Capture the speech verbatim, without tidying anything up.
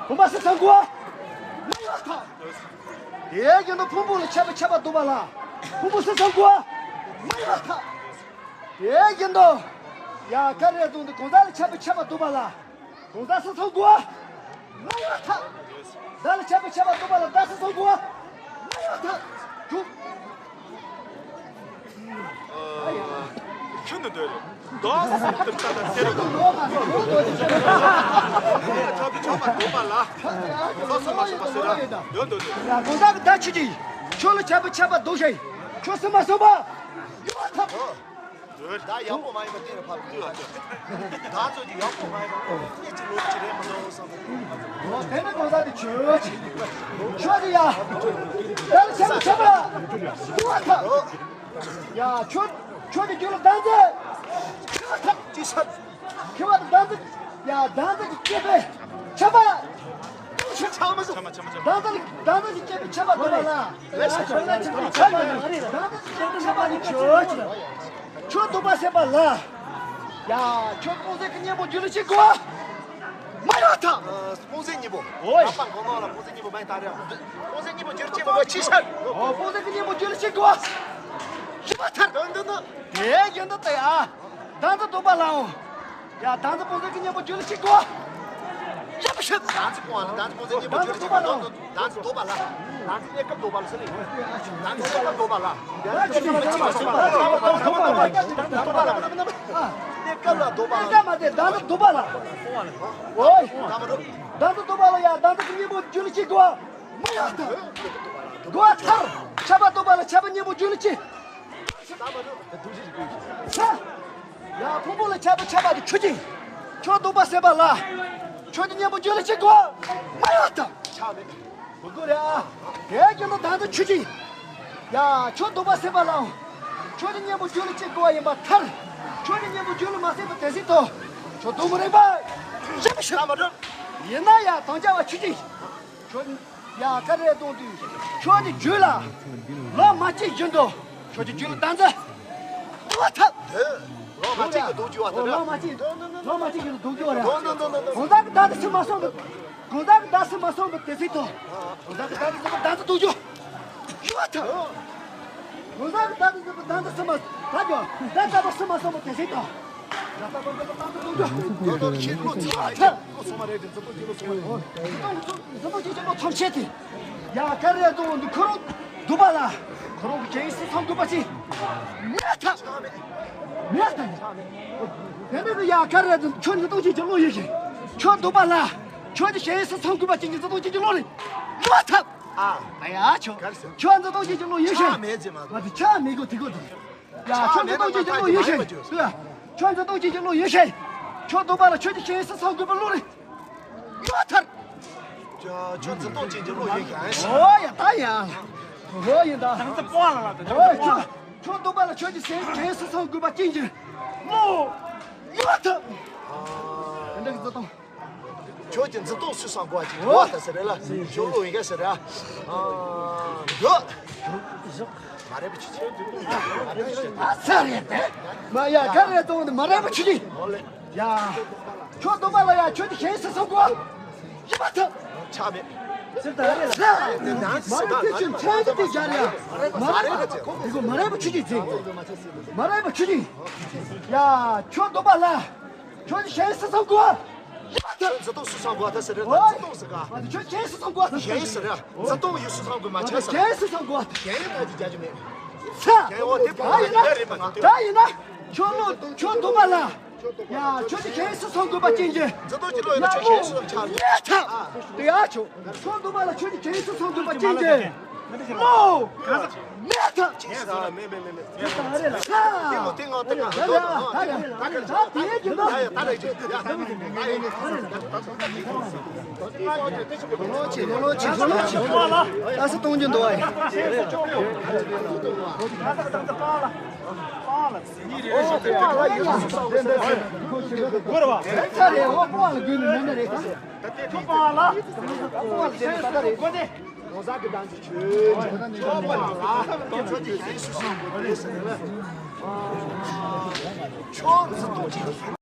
གོམ་པ་སེ་ཚང་དགོས། མ་ཡོད་ཐག་དེ་བཞིན་དུ་ཕུང་པོ་ལ་ཆད་པ་ཆད་པ་འདུག་པ་ལ། ཕུང་པོ་སེ་ཚང་དགོས། མ་ཡོད་ཐག་དེ་བཞིན་དུ་ཡ་ག་རེ་དུང་དུ་གོང་ས་ལ་ཆད་པ་ཆད་པ་འདུག་པ་ལ། གོང་ས་སེ་ཚང་དགོས། མ་ཡོད་ཐག་ཟླ་ལ་ཆད་པ་ཆད་པ་འདུག་པ་ལ་ཟླ་སེ་ཚང་དགོས། མ་ཡོད་ཐག་ཁྱོད་ནི་འདོད་རེད། དོགས་སེ་སེ་དེར་ཆ་དང་སེ་རེད། ཁྱོད་ཀྱི་ཆོག་པ་འདུག་པ་ལ། ལོ་སོ་མ་སོ་པ་སེ་ར་འདོད་འདོད་འདོད། ཡ་གོང་ས་གི་ད་ཆུ་ཅིག་ཁྱོད་ལ་ཆད་པ་ཆད་པ་འདུག་ཤེས། ཁྱོད་སེ་མ་སོ་པ་ཡོད་ཐག་ད་ཡག་པོ་མ་ཡིན་པ་གཏན་ལ་ཕབ་ཀྱི་ཡོད་ཀྱང་། ད་ཚོད་ཀྱི་ཡག་པོ་མ་ཡིན་པ་གཏན་གྱི་ལོ་གཅིག་རེད་མ་གཏོགས་བསམ་པ། འོ་དེ་ནི་གོང་ས་དེ་ཆོས་ཆེ། ཆོས་དེ་ཡ། ད་ལ་ཆ་ཆ་པ། ཡ་ཆོས་ཆོས་དེ་རྒྱུད་ལ་བདག་འཛིན། ཅི་ས། ཁྱེད་བ་དང་བདག་འཛིན། ཡ་བདག་འཛིན་གྱི་སྐྱེས་པའི་ཆ་པ། ཆ་མ་ཆ་མ་ཆ་མ་ཆ་མ། བདག་འཛིན་བདག་འཛིན་གྱི་སྐྱེས་པའི་ཆ་པ་དེ་ལ། ཆ་མ་ཆ་མ་ཆ་མ། བདག་འཛིན་གྱི་སྐྱེས་པའི་ཆ་པ་ནི་ཆོས་ཆེ། ཁྱོད་འདུག་པ་ཟེར་བ་ལ། ཡ། ཁྱོད་སྤུན་ཟེར་གི་གཉེན་པོ་རྒྱུད་ལ་ཅི་དགོས། མ་ཡོད་ཐག་སྤུན་ཟེར་གཉེན་པོ། ཨོའི། ལག་པ་མགོ་ནག་ལ་སྤུན་ཟེར་གཉེན་པོ་མ་ཡིན་ད་རེད། སྤུན་ཟེར་གཉེན་པོ་རྒྱུད་ལ་ཅི་དགོས་ཅི་ཤར། ཨོ་སྤུན་ཟེར་གི་གཉེན་པོ་རྒྱུད་ལ་ཅི་དགོས། ཞི་བ་ཐར་འདི་འདི་འདི། དེ་རྒྱུན་དུ་དེ་ཡ། ད་འདི་འདུག་པ་ལའང་། ཡ་ད་འདི་སྤུན་ཟེར་གི་གཉེན་པོ་རྒྱུད་ལ་ཅི་དགོས། ཞི་བ་ཤི། ད་འདི་སྤུན་ཟེར་གཉེན་པོ་རྒྱུད་ལ་ཅི་དགོས། ད་འདི་འདུག་པ་ལ། ད་འདི་གནས་སྐབས་འདུག་པ་ལ་ཟེར་ནས། ད་འདི་གནས་སྐབས་འདུག་པ་ལ། ད་འདི་གནས་སྐབས་འདུག་པ་ལ། གནས་སྐབས་ལ་འདུག་པ་ལ། གནས་སྐབས་མ་དེ་ད་འདི་འདུག་པ་ལ། ཨོའི། ད་མ་འགྲོ། ད་འདི་འདུག་པ་ལ་ཡ་ད་འདི་གི་གཉེན་པོ་རྒྱུད་ལ་ཅི་དགོས། མ་ཡ་ད། དགོས་ཐར། ཆ་པ་འདུག་པ་ལ་ཆ་པ་གཉེན་པོ་རྒྱུད་ལ་ཅི། ཧ། ཡ་ཕུང་པོ་ལ་ཆ་པ་ཆ་པ་དེ་ཆུ་ཅིག་ཁྱོད་འདུག་པ་ཟེར་བ་ལ། ཁྱོད་ཀྱི་གཉེན་པོ་རྒྱུད་ལ་ཅི་དགོས། མ་ཡ་ད། ཆ་མེད། དགོས་རེད་ཨ། དེ་རྒྱུ་ནི་ད་ཚོ་ཆུ་ཅིག་ཡ་ཁྱོད་འདུག་པ་ཟེར་བ་ལའང་། ཁྱོད་ཀྱི་གཉེན་པོ་རྒྱུད་ལ་ཅི་དགོས་པ་ཡིན་པ་ཐར། ཁྱོད་ཀྱི་གཉེན་པོ་རྒྱུད་ལ་མ་ཟེར་བ་དེ་ཟིག་ཏོ། ཁྱོད་དུང་མི་རིང་པ། ཞེ་མི་ཤེས། ཡིན་ན་ཡ་དང་རྒྱ་བ་ཆུ་ཅིག་ཁྱོད། ཡ་ག་རེ་གཏོང་དུས། ཁྱོད་ཀྱི་རྒྱུད་ལ། ལོ་མ་གཅིག་བཞིན་དུ། ཁྱོད་ཀྱི་རྒྱུད་ལ་ད་འཛིན། ལོ་ཐབས། ལོ་མ་གཅིག་གི་སྡུག་རྒྱུ་བ་དེ་འདྲ། ལོ་མ་གཅིག་ལོ་མ་གཅིག་གི་སྡུག་རྒྱུ་བ་རེད། གོང་ས་གི་ད་དེ་སུ་མ་སོང་གི། གོང་ས་གི་ད་སུ་མ་སོང་གི་དེ་སྲིད་དུ། གོང་ས་གི་ད་དེ་སུ་མ་ད་དེ་སྡུག་རྒྱུ། རྒྱུ་བ་ཐབས། གོང་ས་གི་ད་དེ་སུ་མ་ད་དེ་སུ་མ་ད་ད་ད་སུ་མ་སོང་གི་དེ་སྲིད་དུ། ད་ད་ད་ད་ད་དེ་སྡུག་རྒྱུ། ཁྱེད་ལོ་ཚ་བ་རྒྱུ་བ་ཐབས། ལོ་སོ་མ་རེད་དེ་ཚོ་ཁྱེད་ལོ་སོ་མ་རེད། ཚོ་ཁྱེད་ལོ་ཚོ་མ་རེད། ཡ་ག་རེ་དུ་འདི་ཁོ་རང་སྡུག་པ་ལ། ཁོ་རང་གི་གཞན་སུ་ཚང་དགོས་པ་ཅི། མེད་ཐབས། མེད་ཐབས། དེ་ནས་ཡ་ག་རེ་དུ་ཁྱོད་འདི་སྟོང་ཅིག་གི་བློ་ཡོད་ཤིང་། ཁྱོད་སྡུག་པ་ལ། ཁྱོད་ཀྱི་གཞན་སུ་ཚང་དགོས་པ་ཅི་འདི་སྟོང་ཅིག་གི་བློ་ནི། མེད་ཐབས། ཨ། ཨ་ཡ་ཁྱོད། ཁྱོད་འདི་སྟོང་ཅིག་གི་བློ་ཡོད་ཤིང་། ཆ་མེད་ཅེས་མ་གཏོགས། ང་དེ་ཆ་མེད་གོ་དེ་གོ་དེ། ཡ་ཁྱོད་འདི་སྟོང་ཅིག་གི་བློ་ཡོད་ཤིང་། ཁྱོད་འདི་སྟོང་ཅིག་གི་བློ་ཡོད་ཤིང་། ཁྱོད་སྡུག་པ་ལ་ཁྱོད་ཀྱི་གཞན་སུ་ཚང་དགོས་པའི་བློ་ནི། ཡོད་ཐར། ཁྱོད་འཛིན་སྟངས་ཅན་གྱི་བློ་ཡིན་ཤག་ཨེ་ཤག་ཨོ་ཡ་ད་ཡ། ཨོ་ཡིན་ད། ད་ཚོ་པོ་ལ་ལ་ད། ཨོ་ཁྱོད་ཁྱོད་སྡུག་པ་ལ་ཁྱོད་ཀྱི་སེམས་གཞན་སུ་ཚང་དགོས་པ་ཅན་གྱི་བློ་ཡོད་ཐར། དེ་འདྲ་གི་འཛིན་སྟངས། ཁྱོད་ཀྱི་འཛིན་སྟངས་སུ་ཚང་དགོས་པ་ཅན་གྱི་བློ་ད་ཟེར་རེད་ལ། ཁྱོད་བློ་ཡིན་ག་ཟེར་རེད། ཨ་ཡོད། མ་རེད་པ་ཆུ་ཆེན། ཨ་ཚ་རེད་དེ། མ་ཡ་ག་རེ་གཏོང་དེ་མ་རེད་པ་ཆུ་ཆེན། ཡ། ཁྱོད་སྡུག་པ་ལ་ཡ་ཁྱོད་ཀྱི་གཞན་སུ་ཚང་དགོས། ཡིན་པ་ཐུབ། ཆགས་མེད། ཟེར་ད་རེད་ལ། མ་རེད་དེ་ཆུ་ཆེན་དེ་རྒྱ་རེད། མ་རེད་པ་ཆུ་ཆེན། མ་རེད་པ་ཆུ་ཆེན། ཡ་ཁྱོད་སྡུག་པ་ལ། ཁྱོད་ཀྱི་གཞན་སུ་ཚང་དགོས། འཛིན་སྟངས་སུ་ཚང་དགོས་ད་ཟེར་རེད། ཨོ། འཛིན་སྟངས་སུ་ག་ཁྱོད་གཞན་སུ་ཚང་དགོས་ད། གཞན་ཟེར་ར། འཛིན་སྟངས་ཡུལ་སུ་ཚང་དགོས་མ་ཆགས་ཟེར། གཞན་སུ་ཚང་དགོས། གཞན་ཡང་ད་ཅི་རྒྱ་ཅི་མེད། ས། གཞན་འོ་དེ་ད་ཡིན་ན། ད་ཡིན་ན། ཁྱོད་ལོ་ཁྱོད་སྡུག་པ་ལ། ཡ་ཁྱོད་ཀྱི་གཞན་སུ་ཚང་དགོས་པ་ཅན་གྱི། འཛིན་སྟངས་ཀྱི་བློ་ཡིན་ན་ཁྱོད་གཞན་སུ་ཚང་ཆགས། ཡ་ཆོ། དེ་ཡ་ཆོ། ཁྱོད་སྡུག་པ་ལ་ཁྱོད་ཀྱི་གཞན་སུ་ཚང་དགོས་པ་ཅན་གྱི། ལོ། མེད་ཐབས། མེད་མེད་མེད་མེད།